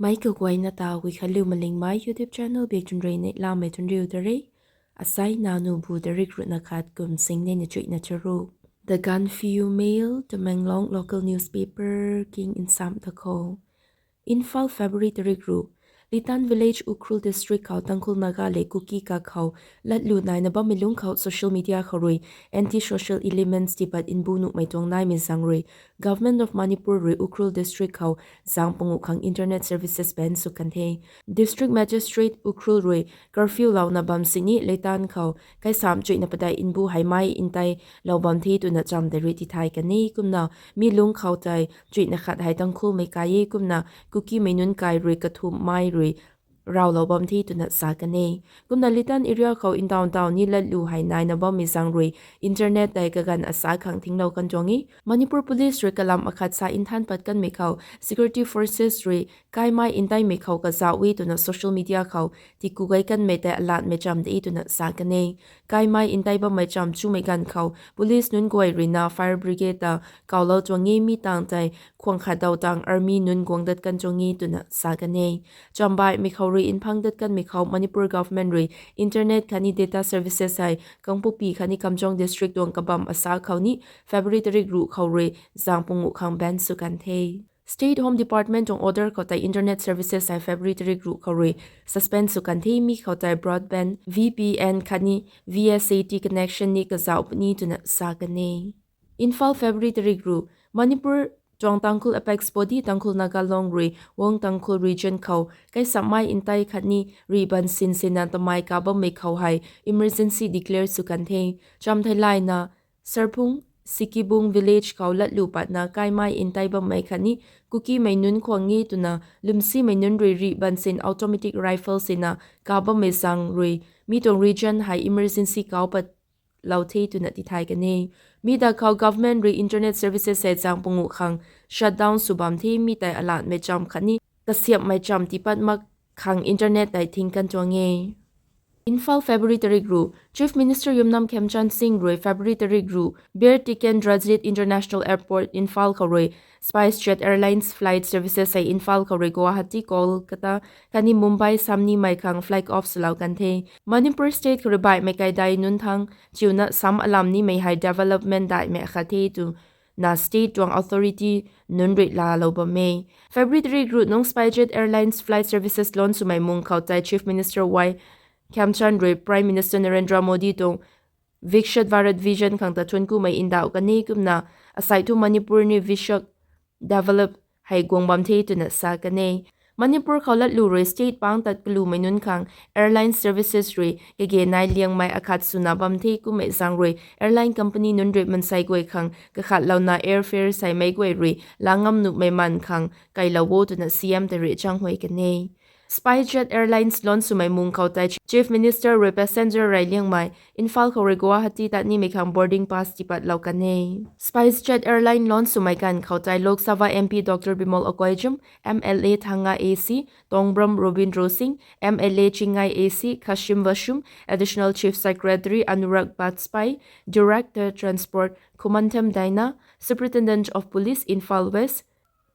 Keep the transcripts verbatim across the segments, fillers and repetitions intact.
Meic kaguayna ta Guikhanliu Malingmei YouTube channel biak tun rui neihlamei tun riu ta re. Asei nanu bu tarik ruhna khat kum sing neina chuihna charuk. The Gaanphiu Mail, Tamenglong local newspaper king nsam ta khou. Imphal, February tarik ruh. Litan Village, Ukhrul District khou Tangkhul, Naga le Kuki kak khou latlu naina bammei lungc khou social media khou rui anti-social elements tipat nbu nuhmei tuang naimei zaeng rui Government of Manipur rui Ukhrul District khou zaeng panguh khang internet services ban sw kan the. District Magistrate Ukhrul rui curfew louna bam sini Litan khou kaisamh chuihna padeih nbu hei mei ntei lou bam the twna cham tei rui tithay kan e. Kumna mi lungc khou tei chuihna khat hei Tangkhulmei kai e, kumna Kukimei nunc kai rui kathumh mei rui ravlou bam the twna sa kan e. Kumna Litan area khou ntaw ntaw ni latlu hei naina bammei zaeng rui internet tei kaganv asa khang thinglou kan tuang e. Manipur Police rui kalam akhat sa nthan pat kanmei khou security forces rui kaimei nteimei khou kazauh e twna social media khou tiku gay kanmei tei alatmei cham de twna sa kan e. Kaimei ntei bammei cham chumei ganv khou police nunc guay ruina fire brigade ta kawlou tuang e, mi tang tei khwang khat daw tang army nunc guang dat kan tuang e twna sa kan e. Chambaihmei khou rui nphang dat kanmei khou Manipur government rui internet khatni data services hei Kangpokpi khatni Kamjong District tuang kabam asa khou ni February tarik ruh khou rui zaeng panguh khang ban sw kan the. State Home Department tuang order khou tei internet services hei February tarik ruh khou rui suspend sw kan the, mi khou tei broadband, V P N khatni V S A T connection ni kazauh puni twna sa kan e. Imphal, February tarik ruh. Manipur tuang Tangkhul apex body Tangkhul Naga Long rui Wong Tangkhul region khou kaisamh mei ntei khatni rih bansin sina tamei ka bammei khou hei emergency declare sw kan the. Cham theilayna Sarphung Sikibung village khou latlu patna kaimei ntei bammei khatni Kukimei nunc khwang e twna lwmsimei nunc rui rih bansin automatic rifle sina ka bammei zaeng rui mi tuang region hei emergency kau pat lou the twna tithay kan e. Mi da khou government rui internet services hei zaeng panguh khang shutdown sw bam the, mi tei alatmei cham khatni kasiamhmei cham tipat mak khang internet tei thing kan tuang e. Imphal, February tarik ruh. Chief Minister Yumnam Khemchand Singh rui February tarik ruh Bir Tikendrajit International Airport, Imphal khou rui SpiceJet Airlines flight services hei Imphal khou rui Guwahati, Kolkata khatni Mumbai sam nimei khang flag off swlou kan the. Manipur state khou rui baihmei kaidai nunc thang chiuna sam alam nimei hei development daihmei akhat the twna state tuang authority nunc rui laalou bam e. February tarik ruh nungc SpiceJet Airlines flight services launch swmei mung khou tei Chief Minister Y Khemchand rui Prime Minister Narendra Modi tuang Viksit Bharat Vision khang ta thuanc kumei ndauh kan e, kumna asei thu Manipur ni Vishak develop hei guang bam the twna sa kan e. Manipur khou latlu rui state pang tat kalumei nunc khang airline services rui kage nai liangmei akhat swna bam the, kummei zaeng rui airline company nunc rui mansei guay khang kakhatlouna airfare sei meic guay rui la ngam nuhmei man khang kailou o twna C M tei rui changhuay kan e. SpiceJet Airlines launch swmei mung khou tei Chief Minister rui passenger rey liangmei Imphal khou rui Guwahati tat nimei khang boarding pass tipatlou kan e. SpiceJet Airline launch swmei ganv khou tei Lok Sabha M P Doctor Bimol Akoijam, M L A Thanga A C Tongbram Robindro Singh, M L A Chingai A C Khashim Vashum, Additional Chief Secretary Anurag Bajpai, Director Transport Khumanthem Daina, Superintendent of Police Imphal West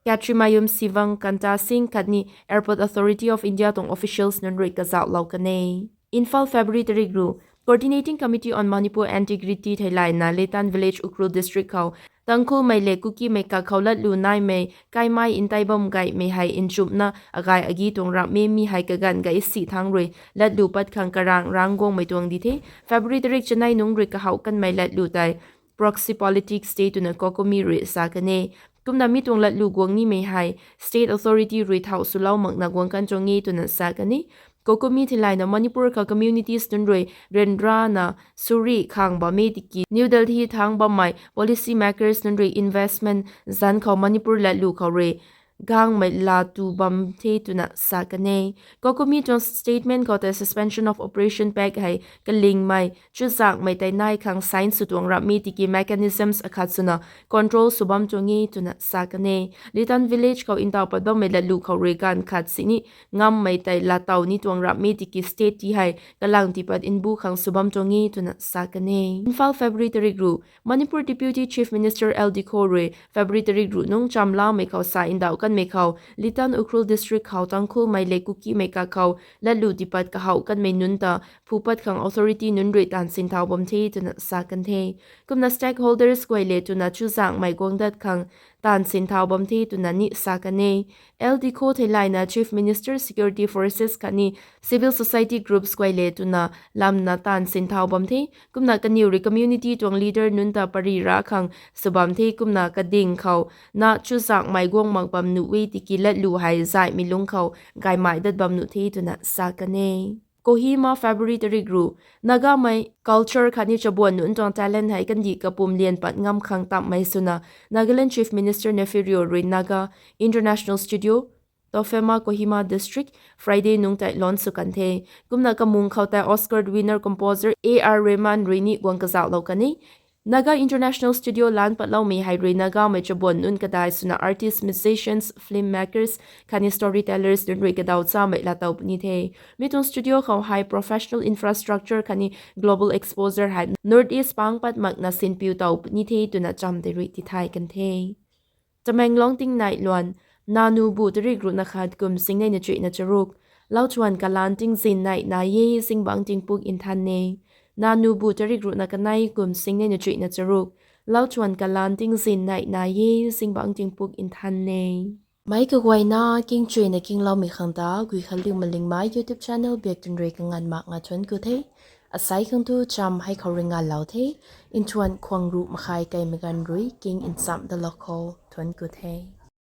Kyathrimayum Sivang Kanta Singh khatni Airport Authority of India tuang officials nunc rui kazauhlou kan e. Imphal, February tarik ruh. Coordinating Committee on Manipur Integrity theilayna Litan Village, Ukhrul District khou Tangkhulmei le Kukimei kakhou latlu naimei kaimei ntei bam gaymei hei nchumhna agay agi tuang ramhmei mi hei kaganv gay si thangc rui latlu pat khang karang rang guangmei tuang di the. February tarik chanei nungc rui kahouh kanmei latlu tei proxy politics tei twna COCOMI rui sa kan e. Kumna mi tuang latlu guang nimei hei state authority rui thauh swlou makna guang kan tuang e twna sa kan e. COCOMI theilayna Manipur khou communities nunc rui ryanrana suri khang bammei tiki New Delhi thangc bammei policy makers nunc rui investment zanc khou Manipur latlu khou rui gangmei laa tu bam the twna sa kan e. COCOMI tuang statement khou tei suspension of operation pact hei kalingmei chuzaenghmei tei nai khang sign sw tuang ramhmei tiki mechanisms akhat swna control sw bam tuang e twna sa kan e. Litan village khou ntaw pat bammei latlu khou rui ganv khat sini ngammei tei laatow ni tuang ramhmei tiki state ti hei kalang tipat nbu khang sw bam tuang e twna sa kan e. Imphal, February tarik ruh. Manipur Deputy Chief Minister L Dkhou rui February tarik ruh nungc chamlamei khou sa ndauh kanmei khou Litan Ukhrul district khou Tangkhulmei le Kukimei kakhou latlu tipat kahouh kanmei nunc ta phu pat khang authority nunc rui taanv sinthau bam the twna sa kan the. Kumna stakeholders guay le twna chuzaenghmei guang dat khang taanv sinthau bam the twna ni sa kan e. L Dikho theilayna Chief Minister, Security Forces khatni Civil Society Groups guay le twna lamna taanv sinthau bam the. Kumna kaniw rui community tuang leader nunc ta pary ra khang sw bam the. Kumna kading khou na chuzaenghmei guang mak bam nuh e, tiki latlu hei zaihmei lungc khou gaymei dat bam nuh the twna sa kan e. Kohima, February tarik ruh: Nagamei culture khatni chabuan nunc tuang talent hei kandih kapumlian pat ngam khang tamhmei swna Nagaland Chief Minister Neiphiu Rio rui Naga International Studio, Tofema, Kohima District, Friday nungc tei launch sw kan the. Kumna kamung khou tei Oscar winner composer A R Rahman rui ni guang kazauhlou kan e. Naga International Studio lan patloumei hei rui Nagamei chabuan nunc kadai swna artists, musicians, film makers khatni storytellers nunc rui kadaw chamei laatow puni the. Mi tuang studio khou hei professional infrastructure khatni global exposure hei North East pang pat makna sinpiu tow puni the twna cham tei rui tithay kan the. Tamenglong tingnai luan: Nanu bu tarik ruhna khat kum singnei na chuihna charuk, lauchuan kalan tingzin nai nai e, zingbangc tingpuk nthan e. Nanu bu tarik ruhna kanei kum singnei na chuihna charuk, lauchuan kalan tingzin nai nai e, zingbangc tingpuk nthan e. Meic kaguayna kingchuina kingloumei khang ta Guikhanliu Malingmei YouTube channel biak tun rui kanganv mak nga thuanc ku the. Asei khang tu cham hei khou rui nganlou the. Nthuan khwang ruh makhai kaimei ganv rui king nchamh dalou khou thuanc ku the.